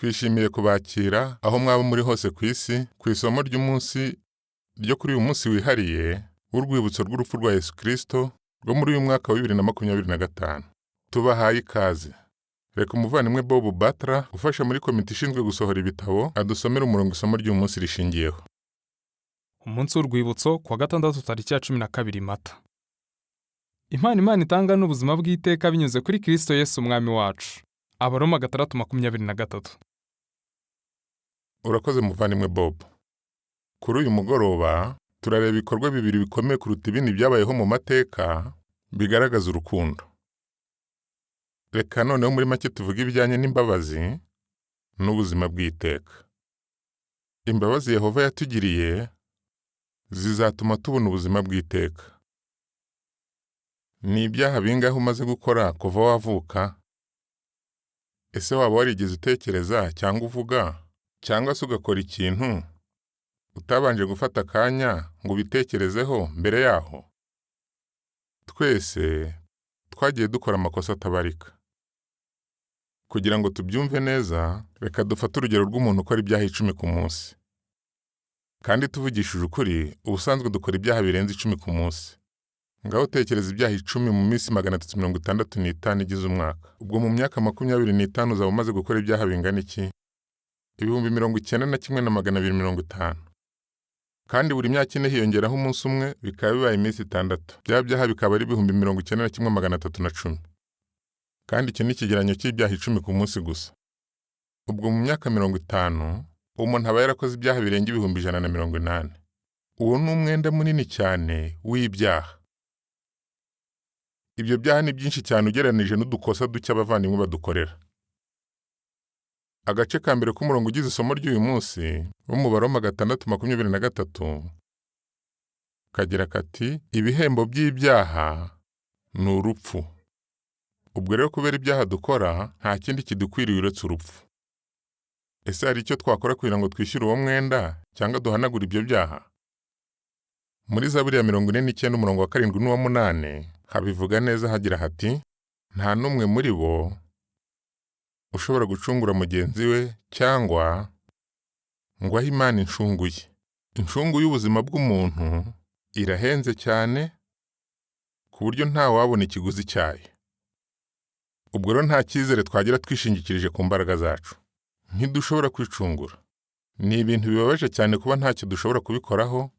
Twishimiye kubakira aho mwaba muri hose ku isi, ku isomo ry'umunsi ryo kuri uyu munsi wihariye w'urwibutso rw'urupfu rwa Yesu Kristo rwo muri uyu mwaka wa 2025. Tubahaye ikaze. Reka umuvandimwe Bob Butler ufasha muri komite ishinzwe gusohora ibitabo adusomere umurongo isomo ry'uyu munsi rishingiyeho. Umunsi w'urwibutso, kuwa gatandatu, tariki ya 12 Mata. Impano Imana itanga n'ubuzima bw'iteka binyuze kuri Kristo Yesu Umwami wacu. Abaroma 6:23. Urakoze, muvandimwe Bob. Kuri uyu mugoroba turareba ibikorwa bibiri bikomeye kuruta ibindi byabayeho mu mateka bigaragaza urukundo. Reka noneho muri make tuvuge ibijyanye n'imbabazi n'ubuzima bw'iteka. Imbabazi Yehova yatugiriye zizatuma tubona ubuzima bw'iteka. Ni ibyaha bingahe umaze gukora kuva wavuka? Ese waba warigeze utekereza cyangwa uvuga cyangwa se ugakora ikintu utabanje gufata akanya ngo ubitekerezeho mbere yaho? Twese twagiye dukora amakosa atabarika. Kugira ngo tubyumve neza, reka dufate urugero rw'umuntu ukora ibyaha 10 ku munsi. Kandi tuvugishije ukuri, ubusanzwe dukora ibyaha birenze 10 ku munsi. Ngaho tekereza ibyaha 10 mu minsi 365 igize umwaka. Ubwo mu myaka 25 uzaba umaze gukora ibyaha bingana iki? 91,250. Kandi buri myaka 4 hiyongeraho umunsi umwe, bikaba bibaye iminsi 6. Bya byaha bikaba ari 91,310. Kandi icyo ni ikigereranyo cy'ibyaha 10 ku munsi gusa. Ubwo mu myaka 50 umuntu aba yarakoze ibyaha birenga 180,000. Uwo ni umwenda munini cyane w'ibyaha. Ibyo byaha ni byinshi cyane ugereranije n'udukosa duke abavandimwe badukorera. Agace ka mbere k'umurongo ugize isomo ry'uyu munsi wo mu Baroma 6:23 kagira kati: ibihembo by'ibyaha ni urupfu. Ubwo rero kubera ibyaha dukora nta kindi kidukwiriye uretse urupfu. Ese hari icyo twakora kugira ngo twishyure uwo mwenda cyangwa duhanagure ibyo byaha? Muri Zaburi ya 49 umurongo wa 7 n'uwa 8 habivuga neza hagira hati: nta n'umwe muri bo ushobora gucungura mugenzi we cyangwa ngo ahe Imana incungu ye. Incungu y'ubuzima bw'umuntu irahenze cyane ku buryo nta wabona ikiguzi cyayo. Ubwo rero nta cyizere twagira twishingikirije ku mbaraga zacu. Ntidushobora kwicungura. Ni ibintu bibabaje cyane kuba ntacyo dushobora kubikoraho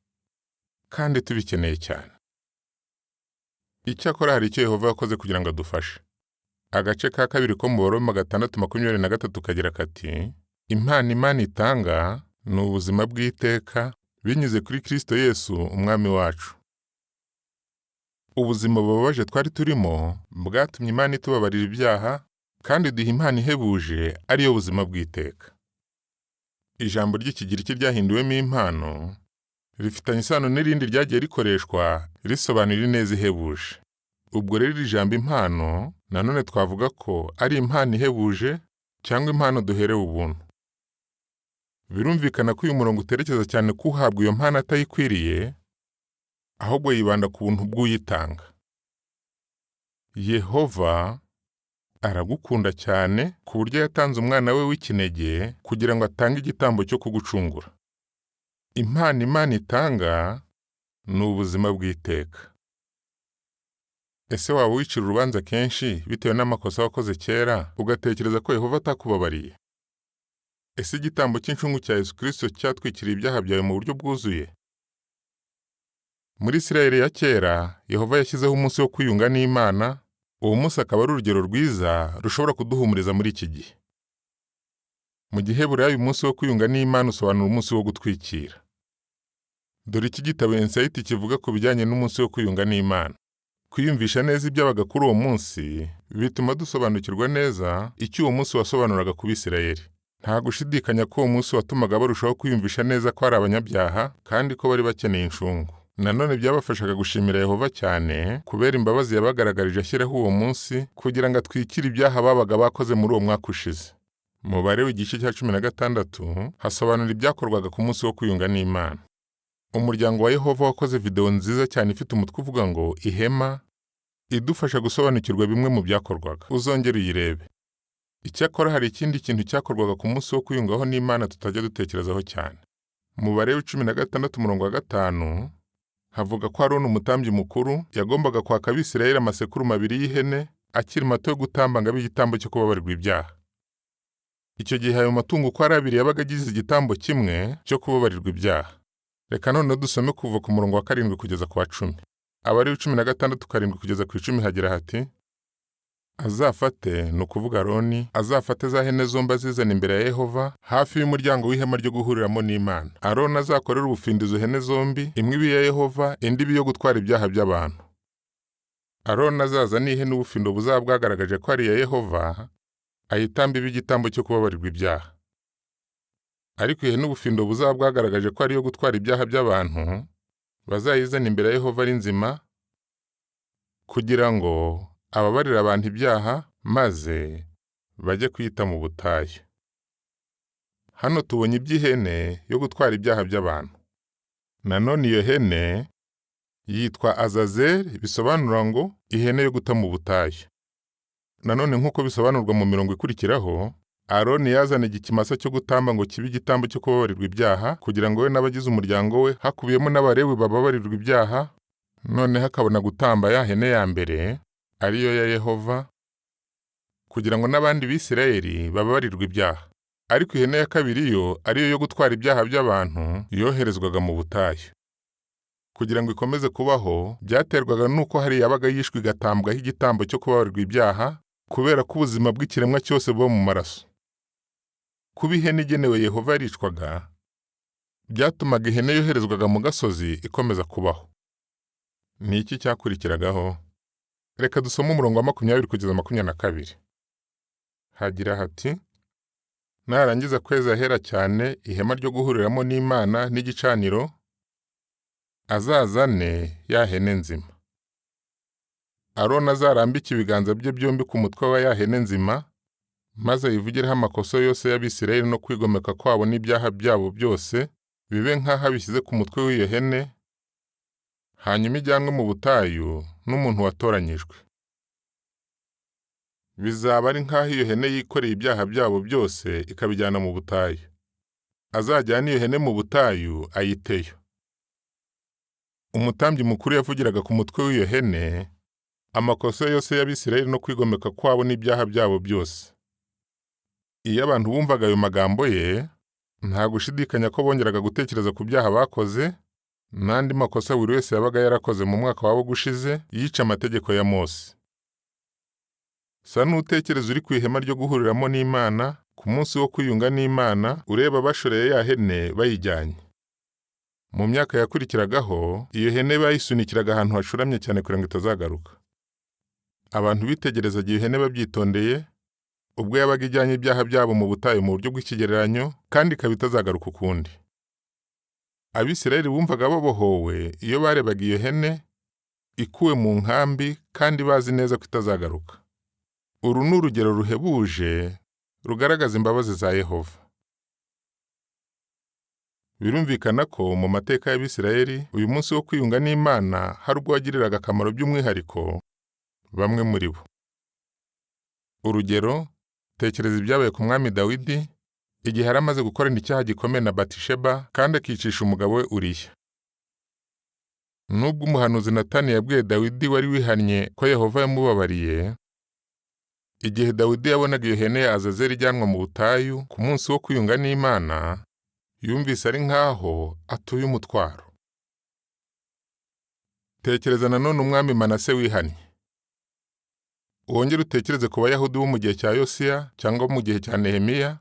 kandi tubikeneye cyane. Icyakora hari icyo Yehova yakoze kugira ngo adufashe. Agace ka kabiri ko mu Baroma 6:23 kagira kati: impano Imana itanga ni ubuzima bw'iteka binyuze kuri Kristo Yesu Umwami wacu. Ubuzima bubabaje twari turimo bwatumye Imana itubabarira ibyaha kandi iduha impano ihebuje ariyo buzima bw'iteka. Ijambo ry'Ikigiriki ryahinduwemo impano rifitanye isano n'irindi ryagiye rikoreshwa risobanura ineza ihebuje. Ubwo rero iri jambo impano nanone twavuga ko ari impano ihebuje cyangwa impano duherewe ubuntu. Birumvikana ko uyu murongo uterekeza cyane ko uhabwa iyo mpano atayikwiriye, ahubwo yibanda ku buntu bw'uyitanga. Yehova aragukunda cyane ku buryo yatanze umwana we w'ikinege kugira ngo atange igitambo cyo kugucungura. Impano Imana itanga ni ubuzima bw'iteka. Ese waba wicira urubanza kenshi bitewe n'amakosa wakoze kera ugatekereza ko Yehova atakubabariye? Ese igitambo cy'incungu cya Yesu Kristo cyatwikiriye ibyaha byawe mu buryo bwuzuye? Muri Isirayeli ya kera, Yehova yashyizeho umunsi wo kwiyunga n'Imana, uwo munsi akaba ari urugero rwiza rushobora kuduhumuriza muri iki gihe. Mu Giheburayo umunsi wo kwiyunga n'Imana usobanura umunsi wo gutwikira. Dore iki gitabo Insight kivuga ku bijyanye n'umunsi wo kwiyunga n'Imana. Kwiyumvisha neza ibyabaga kuri uwo munsi bituma dusobanukirwa neza icyo uwo munsi wasobanuraga ku Bisirayeli. Nta gushidikanya ko uwo munsi watumaga barushaho kwiyumvisha neza ko ari abanyabyaha kandi ko bari bakeneye incungu. Nanone byabafashaga gushimira Yehova cyane kubera imbabazi yabagaragarije ashyiraho uwo munsi kugira ngo atwikire ibyaha babaga bakoze muri uwo mwaka ushize. Mubare w'igice cya 16 hasobanura ibyakorwaga ku munsi wo kwiyunga n'Imana. Umuryango wa Yehova wakoze video nziza cyane ifite umutwe uvuga ngo Ihema, idufasha gusobanukirwa bimwe mu byakorwaga. Uzongere uyirebe. Icyakora hari ikindi kintu cyakorwaga ku munsi wo kwiyungaho n'Imana tutajya dutekerezaho cyane. Mu Balewi 16 umurongo wa 5 havuga ko Aroni umutambyi mukuru yagombaga kwaka Abisirayeli amasekurume abiri y'ihene akiri mato yo gutamba ngo abe igitambo cyo kubabarirwa ibyaha. Icyo gihe ayo matungo uko ari abiri yabaga agize igitambo kimwe cyo kubabarirwa ibyaha. Reka noneho dusome kuva ku murongo wa 7 kugeza ku wa 10. Abalewi 16 7 kugeza ku 10 hagira hati: azafate, ni ukuvuga Aroni, azafate za hene zombi azizana imbere ya Yehova hafi y'umuryango w'ihema ryo guhuriramo n'Imana. Aroni azakorera ubufindizo hene zombi, imwe ibe iya Yehova, indi ibe iyo gutwara ibyaha by'abantu. Aroni azaza n'ihene ubufindo buzaba bwagaragaje ko ari iya Yehova, ayitambe ibe igitambo cyo kubabarirwa ibyaha. Ariko ihene ubufindo buzaba bwagaragaje ko ari iyo gutwara ibyaha by'abantu, bazayizana imbere ya Yehova ari nzima, kugira ngo ababarira abantu ibyaha, maze bajye kuyita mu butayu. Hano tubonye iby'ihene yo gutwara ibyaha by'abantu. Nanone iyo hene yitwa Azazeli, bisobanura ngo ihene yo guta mu butayu. Nanone nk'uko bisobanurwa mu mirongo ikurikiraho, Aroni yazana ikimasa cyo gutamba ngo kibe igitambo cyo kubabarirwa ibyaha, kugira ngo we n'abagize umuryango we, hakubiyemo n'Abalewi, bababarirwa ibyaha. Noneho akabona gutamba ya hene ya mbere, ariyo ya Yehova, kugira ngo n'abandi Bisirayeli bababarirwe ibyaha. Ariko ihene ya kabiri yo, ariyo yo gutwara ibyaha by'abantu, yoherezwaga mu butayu. Kugira ngo ikomeze kubaho, byaterwaga n'uko hari yabaga yishwe igatambwaho igitambo cyo kubabarirwa ibyaha, kubera ko ubuzima bw'ikiremwa cyose buba mu maraso. Kuba ihene igenewe Yehova yaricwaga, byatumaga ihene yoherezwaga mu gasozi ikomeza kubaho. Ni iki cyakurikiragaho? Reka dusome umurongo wa 20 kugeza 22. Hagira hati: narangiza kweza ahera cyane ihema ryo guhuriramo n'Imana n'igicaniro, azazane ya hene nzima. Aroni azarambike ibiganza bye byombi ku mutwe wa ya hene nzima, maze ayivugireho amakosa yose y'Abisirayeli no kwigomeka kwabo n'ibyaha byabo byose, bibe nk'aho abishyize ku mutwe w'iyo hene, hanyuma ijyanwe mu butayu n'umuntu watoranyijwe. Bizaba ari nk'aho iyo hene yikoreye ibyaha byabo byose ikabijyana mu butayu. Azajyana iyo hene mu butayu ayiteyo. Umutambyi mukuru yavugiraga ku mutwe w'iyo hene amakosa yose y'Abisirayeli no kwigomeka kwabo n'ibyaha byabo byose. Iyo abantu bumvaga ayo magambo ye, nta gushidikanya ko bongeraga gutekereza ku byaha bakoze n'andi makosa buri wese yabaga yarakoze mu mwaka wabo gushize yica amategeko ya Mose. Sa n'utekereza uri ku ihema ryo guhuriramo n'Imana ku munsi wo kwiyunga n'Imana, ureba bashoreye ya hene bayijyanye. Mu myaka yakurikiragaho, iyo hene bayisunikiraga ahantu hacuramye cyane kugira ngo itazagaruka. Abantu bitegerezaga iyo hene babyitondeye, ubwo yabaga ijyanye ibyaha byabo mu butayu mu buryo bw'ikigereranyo, kandi ikaba itazagaruka ukundi. Abisirayeli bumvaga babohowe iyo barebaga iyo hene ikuwe mu nkambi, kandi bazi neza ko itazagaruka. Uru ni urugero ruhebuje rugaragaza imbabazi za Yehova. Birumvikana ko mu mateka y'Abisirayeli uyu munsi wo kwiyunga n'Imana hari ubwo wagiriraga akamaro by'umwihariko bamwe muri bo. Urugero, tekereza ibyabaye ku mwami Dawidi igihe yari amaze gukorana icyaha gikomeye na Batisheba kandi akicisha umugabo we Uriya. Nubwo umuhanuzi Natani yabwiye Dawidi wari wihannye ko Yehova yamubabariye, igihe Dawidi yabonaga iyo hene ya Azazeli ijyanwa mu butayu ku munsi wo kwiyunga n'Imana, yumvise ari nkaho atuye umutwaro. Tekereza nanone umwami Manase wihannye. Wongere utekereze ku Bayahudi bo mu gihe cya Yosiya cyangwa mu gihe cya Nehemiya,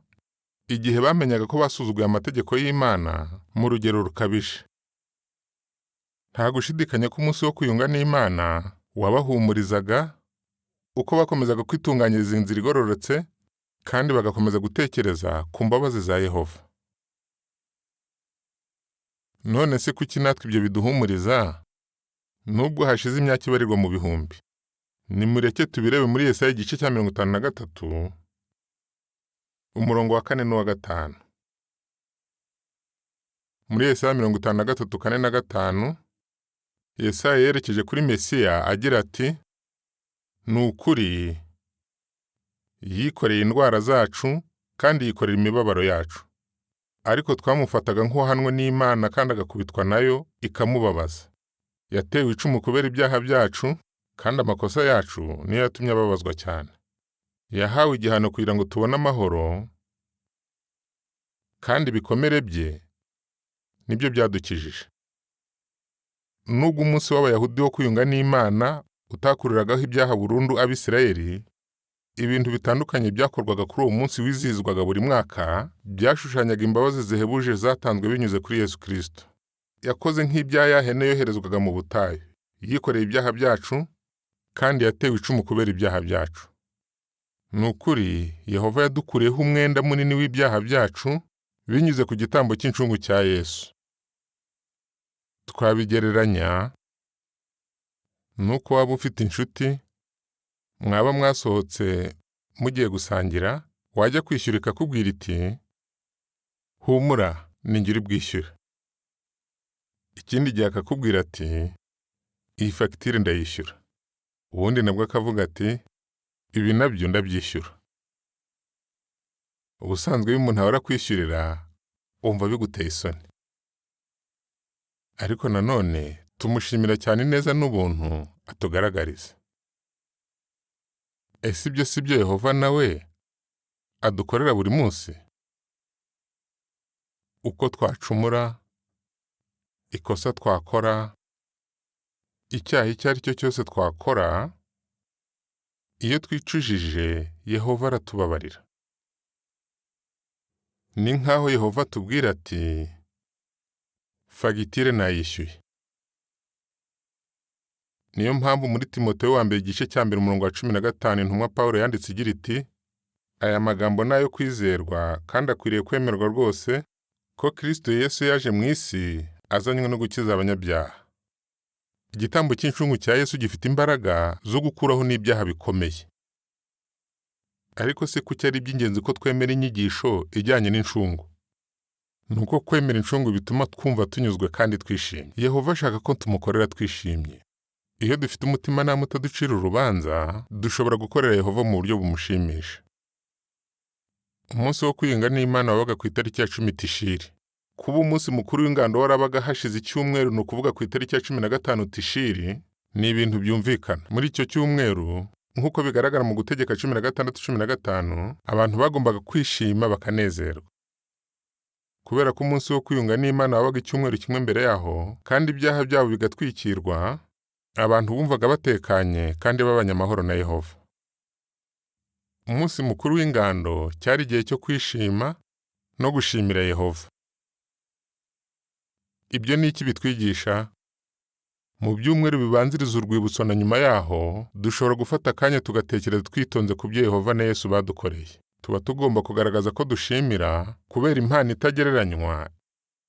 igihe bamenyaga ko basuzuguye amategeko y'Imana mu rugero rukabije. Nta gushidikanya ko umunsi wo kwiyunga n'Imana wabahumurizaga, uko bakomezaga kwitunganyiriza inzira igororotse kandi bagakomeza gutekereza ku mbabazi za Yehova. None se kuki natwe ibyo biduhumuriza, nubwo hashize imyaka ibarirwa mu bihumbi? Nimureke tubirebe muri Yesaya igice cya 53 umurongo wa 4 n'uwa 5. Muri Yesaya 53 4 na 5, Yesaya yerekeje kuri Mesiya agira ati: ni ukuri Yikoreye indwara zacu kandi yikorera imibabaro yacu. Ariko twamufataga nk'uwahanwe n'Imana kandi agakubitwa nayo ikamubabaza. Yatewe icumu kubera ibyaha byacu, kandi amakosa yacu niyo yatumye ababazwa cyane. Yahawe igihano kugira ngo tubone amahoro, kandi ibikomere bye nibyo byadukijije. Nubwo umunsi w'Abayahudi wo kwiyunga n'Imana utakuriragaho ibyaha burundu Abisirayeli, ibintu bitandukanye byakorwaga kuri uwo munsi wizihizwaga buri mwaka byashushanyaga imbabazi zihebuje zatanzwe binyuze kuri Yesu Kristo. Yakoze nk'ibya ya hene yoherezwaga mu butayu, yikoreye ibyaha byacu kandi yatewe icumu kubera ibyaha byacu. Ni ukuri Yehova yadukuriyeho umwenda munini w'ibyaha byacu binyuze ku gitambo cy'incungu cya Yesu. Twabigereranya nuko waba ufite inshuti, mwaba mwasohotse mugiye gusangira, wajya kwishyura ikakubwira iti humura ninjye uri bwishyure. Ikindi gihe akakubwira ati iyi fagitire ndayishyura. Ubundi nabwo akavuga ati ibi nabyo ndabyishyura. Ubusanzwe iyo umuntu ahora akwishyurira wumva biguteye isoni. Ariko nanone tumushimira cyane ineza n'ubuntu atugaragariza. Ese ibyo si byo Yehova nawe adukorera buri munsi? Uko twacumura, ikosa twakora, icyaha icyo ari cyo cyose twakora, iyo twicujije Yehova aratubabarira. Ni nk'aho Yehova atubwira ati fagitire nayishyuye. Niyo mpamvu muri Timoteyo wa mbere igice cya mbere umurongo wa 15 intumwa Pawulo yanditse igira iti aya magambo ni ayo kwizerwa kandi akwiriye kwemerwa rwose ko Kristo Yesu yaje mu isi azanywe no gukiza abanyabyaha. Igitambo cy'incungu cya Yesu gifite imbaraga zo gukuraho n'ibyaha bikomeye. Ariko se kuki ari iby'ingenzi ko twemera inyigisho ijyanye n'incungu? Ni uko kwemera incungu bituma twumva tunyuzwe kandi twishimye. Yehova ashaka ko tumukorera twishimye. Iyo dufite umutimanama utaducira urubanza, dushobora gukorera Yehova mu buryo bumushimisha. Umunsi wo kwiyunga n'Imana wabaga ku itariki ya 10 Tishiri. Kuba umunsi mukuru w'ingando warabaga hashize icyumweru, ni ukuvuga ku itariki ya 15 Tishiri, ni ibintu byumvikana. Muri icyo cyumweru, nk'uko bigaragara mu Gutegeka 16:15, abantu bagombaga kwishima bakanezerwa. Kubera ko umunsi wo kwiyunga n'Imana wabaga icyumweru kimwe mbere yaho, kandi ibyaha byabo bigatwikirwa, abantu bumvaga batekanye kandi babanye amahoro na Yehova. Umunsi mukuru w'ingando cyari igihe cyo kwishima no gushimira Yehova. Ibyo ni iki bitwigisha? Mu byumweru bibanziriza urwibutso na nyuma yaho, dushobora gufata akanya tugatekereza twitonze ku byo Yehova na Yesu badukoreye. Tuba tugomba kugaragaza ko dushimira kubera impano itagereranywa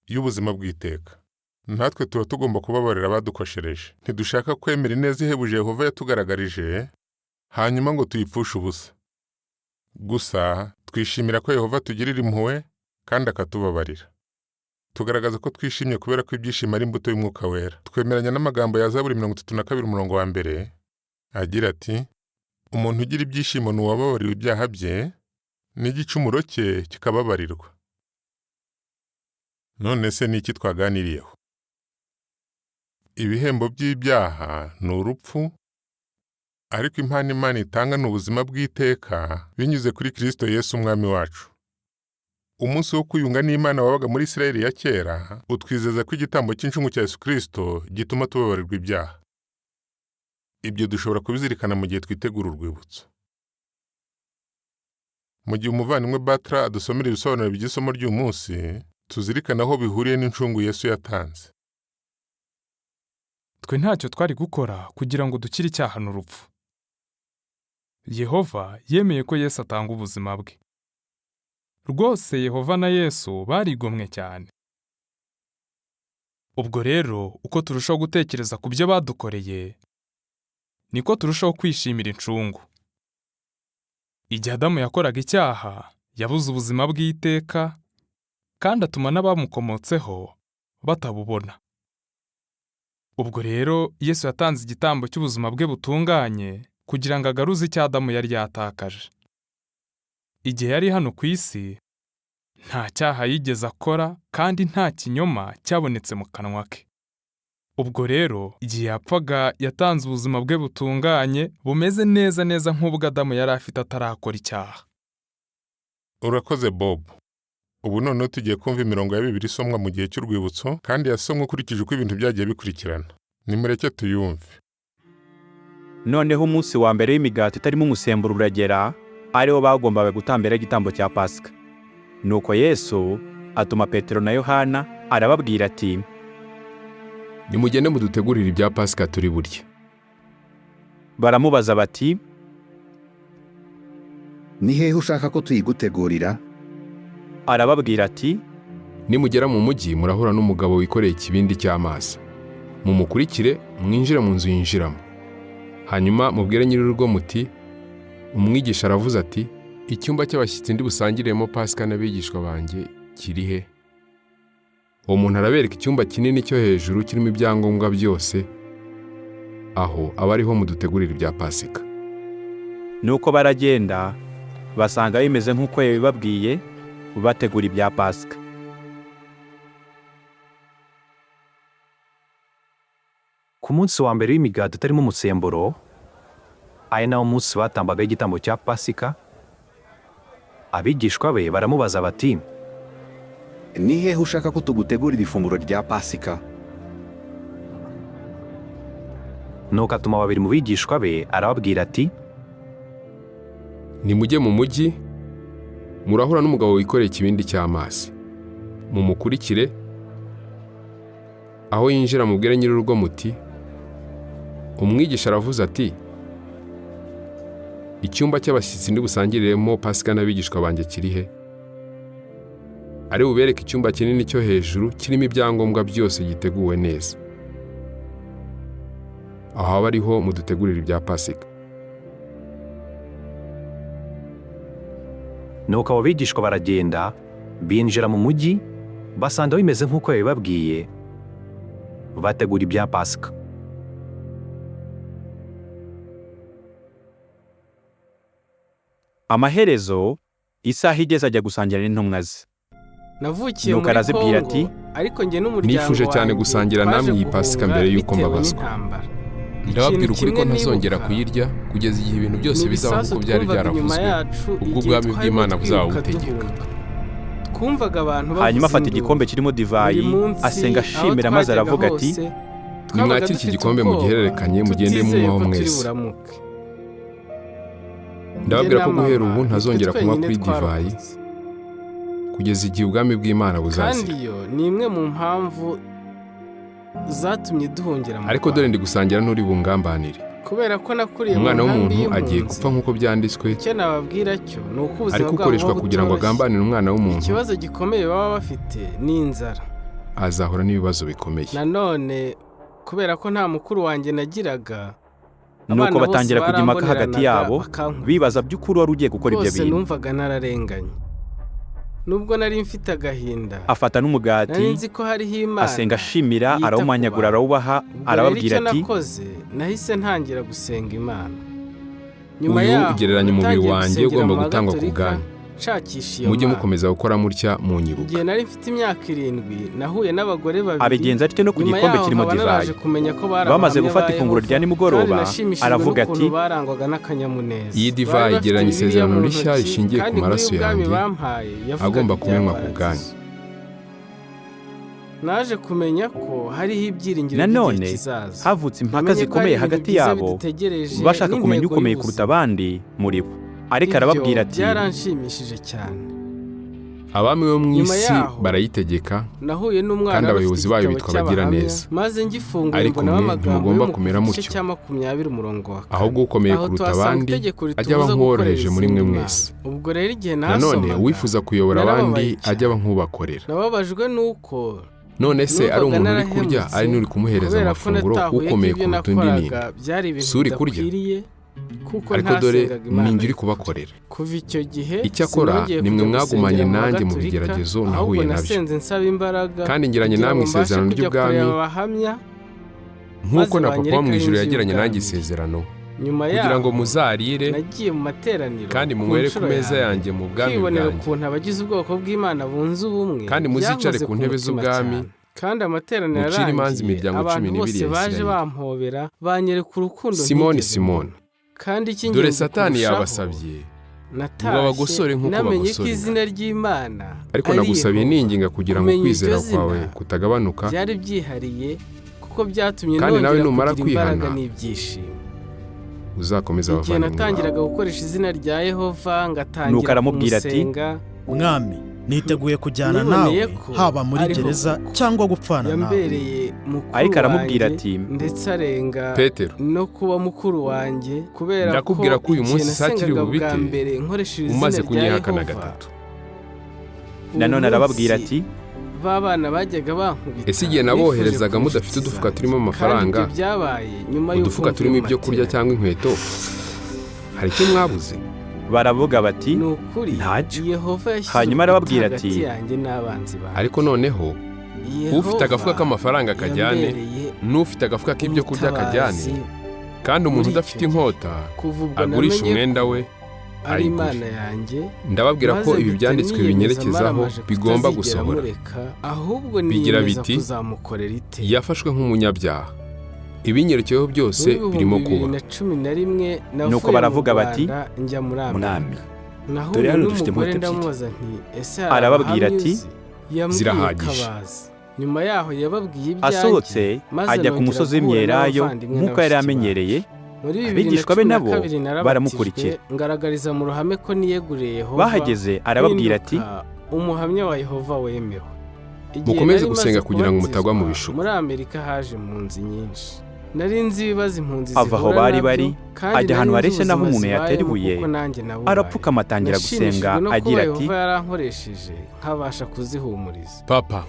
y'ubuzima bw'iteka. Natwe tuba tugomba kubabarira abadukoshereje. Ntidushaka kwemera ineza ihebuje Yehova yatugaragarije, hanyuma ngo tuyipfushe ubusa. Gusa twishimira ko Yehova atugirira impuhwe kandi akatubabarira. Tugaragaza ko twishimye kubera ko ibyishimo ari imbuto y'Umwuka Wera. Twemeranya n'amagambo ya Zaburi 32 umurongo wa mbere agira ati umuntu ugira ibyishimo ni uwababariwe ibyaha bye, n'igicumuro cye kikababarirwa. None se ni iki twaganiriyeho? Ibihembo by'ibyaha ni urupfu, ariko impano Imana itanga ni ubuzima bw'iteka binyuze kuri Kristo Yesu Umwami wacu. Umunsi wo kwiyunga n'Imana wabaga muri Isirayeli ya kera utwizeza ko igitambo cy'incungu cya Yesu Kristo gituma tubabarirwa ibyaha. Ibyo dushobora kubizirikana mu gihe twitegura urwibutso. Mu gihe umuvandimwe Batra adusomera ibisobanuro by'isomo ry'uyu munsi, tuzirikana aho bihuriye n'incungu Yesu yatanze. Twe ntacyo twari gukora kugira ngo dukire icyaha n'urupfu. Yehova yemeye ko Yesu atanga ubuzima bwe. Rwose Yehova na Yesu barigomwe cyane. Ubwo rero uko turushaho gutekereza ku byo badukoreye, niko turushaho kwishimira incungu. Igihe Adamu yakoraga icyaha, yabuze ubuzima bw'iteka, kandi atuma n'abamukomotseho batabubona. Ubwo rero Yesu yatanze igitambo cy'ubuzima bwe butunganye kugira ngo agaruze icyo Adamu yari yatakaje. Igihe yari hano ku isi, nta cyaha yigeze akora kandi nta kinyoma cyabonetse mu kanwa ke. Ubwo rero, igihe yapfaga yatanze ubuzima bwe butunganye, bumeze neza neza nk'ubwo Adamu yari afite atarakora icyaha. Urakoze Bob. Ubu noneho tugiye kumva imirongo ya Bibiliya isomwa mu gihe cy'urwibutso kandi yasomwe ukurikije uko ibintu byagiye bikurikirana. Nimureke tuyumve. Noneho umunsi wa mbere w'imigati itarimo umusemburo uragera, ariwo bagombaga gutambira igitambo cya Pasika. Nuko Yesu atuma Petero na Yohana arababwira ati: Nimugende mudutegurire ibya Pasika turi burye. Baramubaza bati: Ni hehe ushaka ko tuyigutegurira? Arababwira ati: Nimugera mu mujyi murahura n'umugabo wikoreye ikibindi cy'amazi. Mumukurikire mwinjire mu nzu yinjiramo. Hanyuma mubwire nyir'urugo muti: Umwigisha aravuze ati, icyumba cy'abashyitsi ndi busangiremo Pasika n'abigishwa banjye kiri he? Uwo muntu arabereka icyumba kinini cyo hejuru kirimo ibyangombwa byose, aho aba ariho mudutegurira ibya Pasika. Nuko baragenda basanga bimeze nk'uko yabibabwiye, bategura ibya Pasika. Ku munsi wa mbere w'imigati itarimo umusemburo, ari nawo munsi batambagaho igitambo cya Pasika, abigishwa be baramubaza bati: Ni hehe ushaka ko tugutegurira ifunguro rya Pasika? Nuko atuma babiri mu bigishwa be arababwira ati: Nimujye mu mujyi murahura n'umugabo wikoreye ikibindi cy'amazi. Mumukurikire, aho yinjira mubwire nyir'urugo muti: Umwigisha aravuze ati, icyumba cy'abashyitsi ndi busangiriremo Pasika n'abigishwa banjye kiri he? Ari bubereke icyumba kinini cyo hejuru kirimo ibyangombwa byose giteguwe neza. Aho aba ariho mudutegurira ibya Pasika. Nuko abo bigishwa baragenda, binjira mu mujyi, basanga bimeze nk'uko yabibabwiye, bategura ibya Pasika. Amaherezo isaha igeze ajya gusangira n'intumwa ze. Navukiye Nuko muri arazibwira Kongo, ati, ariko njye n'umuryango Nifuje cyane wanjye gusangira twaje namwe iyi Pasika guhunga mbere y'uko bitewe mbabazwa. n'intambara. Ndababwira Ikintu ukuri ko kimwe ntazongera nibuka, kuyirya kugeza igihe ibintu byose ni bizaba ibisasu nk'uko byari twumvaga inyuma byaravuzwe, yacu ubwo igihe ubwami twarimo bw'Imana buzaba twiruka butegeka. duhunga. Twumvaga abantu bavuza Hanyuma afata induru. igikombe kirimo divayi, Buri munsi, asenga aho ashimira maze twajyaga aravuga ati: hose, twabaga Nimwakire iki dufite gikombe ubwoba, mugihererekanye, mugende tutizeye munywaho ko turi mwese. buramuke. Ndababwira ko Njye na guhera mama, ubu ntazongera nitwe kunywa twenyine kuri divayi twarokotse. kugeza igihe ubwami bw'Imana Kandi buzazira. iyo ni imwe mu mpamvu zatumye duhungira mu Ariko dore Rwanda. ndi gusangira n'uri bungambanire. Kubera ko nakuriye mu Umwana nkambi w'umuntu agiye y'impunzi, gupfa nk'uko byanditswe, icyo nababwira cyo ni uko ubuzima ariko bwabo ukoreshwa buba kugira ngo butoroshye. agambanire umwana w'umuntu Ikibazo gikomeye baba bafite ni inzara. azahura n'ibibazo bikomeye. Nanone kubera ko nta mukuru wanjye nagiraga, Nuko abana bose batangira kujya impaka hagati baramboneranaga yabo, bakankubita. bibaza by'ukuri wari ugiye gukora ibyo Rwose bintu. numvaga nararenganye. Nubwo nari mfite agahinda, Afata n'umugati, nari nzi ko hariho Imana asenga ashimira, yita ku arawumanyagura, bantu. arawubaha, Ubwo rero arababwira icyo ati: nakoze, nahise ntangira gusenga Imana. Nyuma Uyu yaho ugereranya umubiri natangiye wanjye gusengera ugomba mu gutangwa ku Bagatolika, bwanyu. nshakisha iyo Mujye Mana. mukomeza gukora mutya munyibuka. Igihe nari mfite imyaka 7, nahuye n'abagore babiri. Abigenza atyo no ku Nyuma gikombe yaho kirimo nkaba divayi. naraje kumenya ko bari Bamaze abahamya gufata ba ifunguro Yehova, rya nimugoroba, kandi nashimishijwe aravuga n'ukuntu ati, barangwaga n'akanyamuneza. Iyi Bari divayi bafite igereranya Bibiliya isezerano mu rishya ntoki, rishingiye ku kandi inkuru maraso y'ubwami yanjye bampaye yavugaga agomba ibya kumenywa ku bwanyu. paradizo. Naje kumenya ko hariho ibyiringiro Nanone by'igihe kizaza. havutse impaka Namenye ko hari zikomeye ibintu hagati byiza yabo, bidutegereje bashaka kumenya n'intego ukomeye kuruta y'ubuzima. abandi muri bo. Ariko Ibyo arababwira ati: byaranshimishije cyane. Abami bo mu Nyuma isi yaho, barayitegeka, nahuye n'umwana kandi wari ufite abayobozi bayo igitabo bitwa abagiraneza. cy'abahamya, maze ngifunguye Ariko mbonamo mwe amagambo ntimugomba yo mu kumera gice mutyo. cya 20 umurongo wa 4. Ahubwo ukomeye Aho kuruta tuhasanga abandi itegeko ajye aba ritubuza gukorera nk'uworoheje muri mwe izindi mana. mwese. Ubwo rero igihe Nanone nasomaga, uwifuza kuyobora abandi narababaye cyane. ajye aba nk'ubakorera. Nababajwe n'uko None se ari numvaga umuntu uri kurya narahemutse ari n'uri kumuhereza kubera ko amafunguro, natahuye ko ukomeye ibyo kuruta undi ni nde? nakoraga byari ibintu Si uri kurya? bidakwiriye, kuko Ariko dore ntasengaga Imana ni njye uri y'ukuri. kubakorera. Kuva icyo gihe Icyakora sinongeye nimwe kujya mwagumanye gusengera mu nanjye mu Bagatolika, bigeragezo ahubwo nahuye nabyo. nasenze nsaba imbaraga Kandi ngiranye kugira namwe ngo mbashe isezerano kujya ry'ubwami, kureba abahamya nk'uko maze na Papa wo banyereke mu aho ijuru inzu yagiranye nanjye y'ubwami iri. isezerano, Nyuma Kugira ngo yaho muzarire nagiye mu materaniro kandi ku munywere ku nshuro meza ya mbere. yanjye mu bwami Kwibonera bwanjye, ukuntu abagize ubwoko bw'Imana bunze ubumwe kandi muzicare byankoze ku ntebe mutima z'ubwami, cyane. Kandi amateraniro mucire imanza arangiye, imiryango abantu 12 bose ya baje Isirayeli. bampobera, banyereka urukundo Simoni, ntigeze Simoni, mbona. Kandi dore icy'ingenzi Satani kurushaho, yabasabye ngo natashye abagosore nk'uko namenye ko bagosora izina ry'Imana Ariko ari nagusabiye Yehova. ninginga kugira ngo Kumenya iryo kwizera zina kwawe kutagabanuka, byari byihariye kuko byatumye kandi nawe nongera numara kugira imbaraga kwihana, n'ibyishimo. uzakomeza Igihe abavandimwe bawe. natangiraga gukoresha izina rya Yehova, Nuko ngatangira aramubwira ati, kumusenga, Mwami, niteguye kujyana niboneye nawe ko haba muri ariho gereza cyangwa gupfana nawe. Yambereye mukuru Ariko aramubwira wanjye, ati, ndetse arenga Petero, no kuba mukuru wanjye, kubera ko ndakubwira ko uyu igihe munsi saa kiri nasengaga bubite, bwa mbere nkoresheje izina umaze rya kunyihakana Yehova, gatatu. uwo Nanone arababwira munsi ati, ba bana bajyaga bankubita Ese igihe nifuje naboherezaga kuba mudafite inshuti udufuka zanjye. turimo amafaranga, Kandi ibyo byabaye nyuma y'uko udufuka mvuye turimo mu ibyo kurya materaniro. cyangwa inkweto, hari icyo mwabuze? Baravuga bati, Ni ukuri, Ntacyo. Yehova yashyize Hanyuma urukuta arababwira hagati ati, yanjye n'abanzi banjye. Ariko noneho Yehova ufite agafuka k'amafaranga akajyane, yambereye n'ufite agafuka k'ibyo kurya akajyane, umutabazi kandi umuntu muri icyo udafite gihe. inkota Kuva ubwo agurisha namenye umwenda ko we ari ayigure. Imana yanjye, Ndababwira ko maze ibi mpita byanditswe niyemeza binyerekezaho maramaje bigomba kutazigera gusohora. mureka, ahubwo Bigira niyemeza biti, kuzamukorera iteka. Yafashwe nk'umunyabyaha. Ibinyerekeyeho byose Muri birimo kuba. 2011 Nuko navuye mu baravuga bati, Rwanda njya muri Amerika. Mwami, Nahuye dore hano dufite n'umugore inkota ebyiri. ndamubaza nti: "Ese hari Arababwira abahamya ati, uzi?" Yambwiye ko Zirahagije. abazi. Nyuma yaho yababwiye ibyanjye, Asohotse maze ajya ku nongera musozi guhura w'Imyelayo n'abavandimwe nk'uko yari na bashiki amenyereye, bacu. Muri bibiri na abigishwa be cumi na nabo kabiri narabatijwe, baramukurikira. ngaragariza mu ruhame ko niyeguriye Yehova, Bahageze arababwira ati, mpinduka umuhamya wa Yehova wemewe. Igihe Mukomeze nari maze gusenga kugira ngo mutagwa mu kubatizwa, bishuko. muri Amerika haje impunzi nyinshi. Nari nzi ibibazo impunzi Ava aho zihura bari nabyo, bari, kandi ajya ahantu nari nzi hareshya n'aho ubuzima umuntu yatera zibayemo ibuye, kuko nanjye nabubaye. arapfukama atangira gusenga Nashimishijwe no kuba agira ati, Yehova yarankoresheje nkabasha kuzihumuriza. Papa,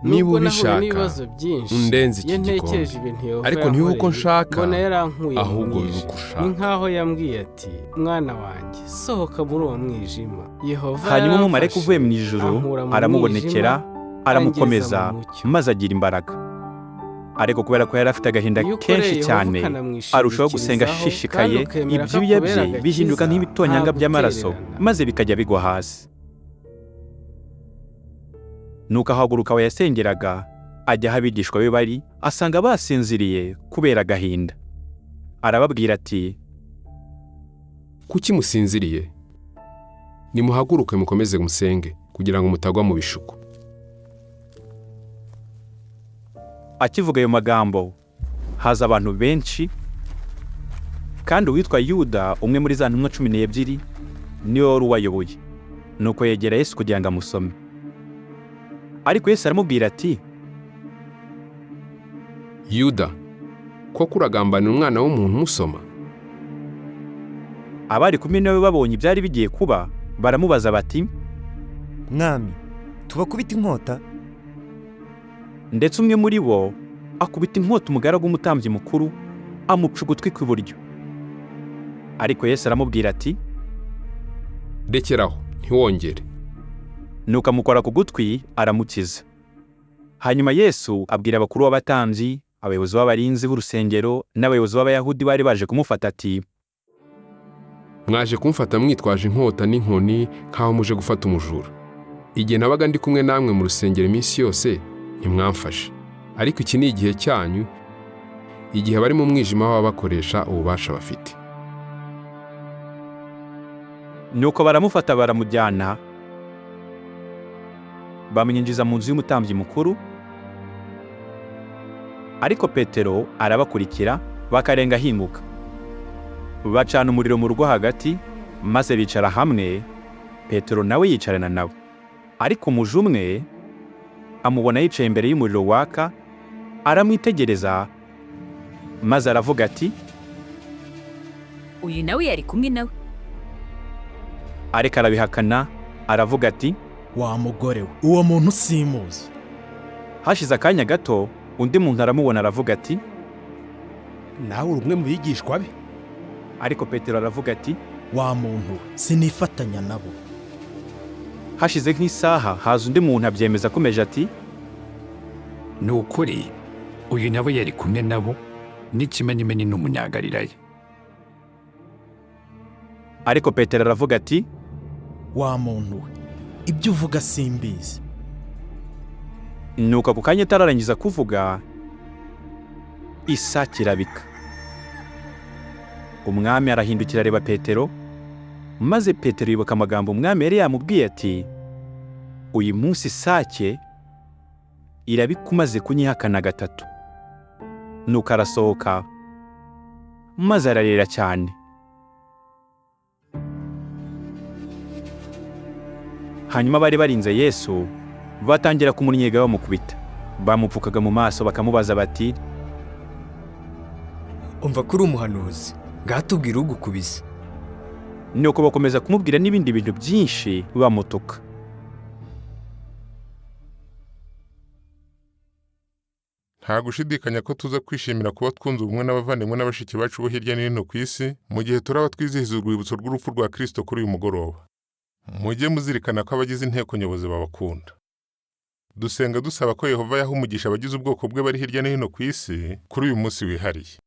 niba Nubwo nahuye ubishaka, n'ibibazo byinshi, undenze iki iyo ntekereje gikombe. ibintu Yehova Ariko ntibibe uko yankoreye, nshaka, mbona yarankuye mu ahubwo bibe mwijima. uko Ni ushaka. nkaho yambwiye ati: "Mwana wanjye, sohoka muri uwo mwijima." Yehova Hanyuma umumarayika yaramfashe, uvuye mu ijuru ankura mu aramubonekera, mwijima, aramukomeza, angeza mu mucyo. maze agira imbaraga. Ariko kubera ko yari afite agahinda Iyo ukoreye kenshi Yehova cyane, arushaho gusenga ukanamwishingikirizaho ashishikaye, kandi ukemera ko ibyuya akubera bye bihinduka agakiza, nk'ibitonyanga nta by'amaraso, gutererana. maze bikajya bigwa hasi. Nuko ahaguruka aho yasengeraga, ajya aho abigishwa be bari, asanga basinziriye kubera agahinda. Arababwira ati, Kuki musinziriye? Nimuhaguruke mukomeze musenge kugira ngo mutagwa mu bishuko. Akivuga ayo magambo, haza abantu benshi, kandi uwitwa Yuda, umwe muri za ntumwa 12, niwe wari ubayoboye. Nuko yegera Yesu kugira ngo amusome. Ariko Yesu aramubwira ati, Yuda, koko uragambanira umwana w'umuntu umusoma? Abari kumwe nawe babonye ibyari bigiye kuba, baramubaza bati, Mwami, tubakubite inkota? Ndetse umwe muri bo akubita inkota umugaragu w'umutambyi mukuru, amuca ugutwi kw'iburyo. Ariko Yesu aramubwira ati, Rekeraho, ntiwongere. Nuko amukora ku gutwi aramukiza. Hanyuma Yesu abwira abakuru b'abatambyi, abayobozi b'abarinzi b'urusengero n'abayobozi b'Abayahudi bari baje kumufata ati, Mwaje kumfata mwitwaje inkota n'inkoni nk'aho muje gufata umujura. Igihe nabaga ndi kumwe namwe mu rusengero iminsi yose, ntimwamfashe. Ariko iki ni igihe cyanyu, igihe abari mu mwijima baba bakoresha ububasha bafite. Nuko baramufata baramujyana, bamwinjiza mu nzu y'umutambyi mukuru. Ariko Petero arabakurikira, bakarenga ahinguka. Bacana umuriro mu rugo hagati, maze bicara hamwe, Petero nawe yicarana nabo. Ariko umuja umwe amubona yicaye imbere y'umuriro waka, aramwitegereza, maze aravuga ati, Uyu nawe yari kumwe nawe. Ariko arabihakana, aravuga ati, Wa mugore we, uwo muntu simuzi. Hashize akanya gato, undi muntu aramubona aravuga ati, Nawe uri umwe mu bigishwa be. Ariko Petero aravuga ati, Wa muntu we, sinifatanya nabo. Hashize nk'isaha haza undi muntu abyemeza akomeje ati, Ni ukuri, uyu nawe yari kumwe nabo, n'ikimenyimenyi n'Umunyagalilaya. Ariko Petero aravuga ati, Wa muntu we, ibyo uvuga simbizi. Nuko ako kanya atararangiza kuvuga, isake irabika. Umwami arahindukira areba Petero, maze Petero yibuka amagambo umwami yari yamubwiye ati, uyu munsi isake irabika umaze kunyihakana gatatu. Nuko arasohoka, maze ararira cyane. Hanyuma bari barinze Yesu batangira kumunnyega bamukubita. Bamupfukaga mu maso bakamubaza bati, Umva ko uri umuhanuzi, ngaho tubwire ugukubise. Nuko bakomeza kumubwira n'ibindi bintu byinshi bamutuka. Nta gushidikanya ko tuza kwishimira kuba twunze ubumwe n'abavandimwe na bashiki bacu bo hirya no hino ku isi, mu gihe turaba twizihiza urwibutso rw'urupfu rwa Kristo kuri uyu mugoroba. Mujye muzirikana ko abagize inteko nyobozi babakunda. Dusenga dusaba ko Yehova yaha umugisha abagize ubwoko bwe bari hirya no hino ku isi kuri uyu munsi wihariye.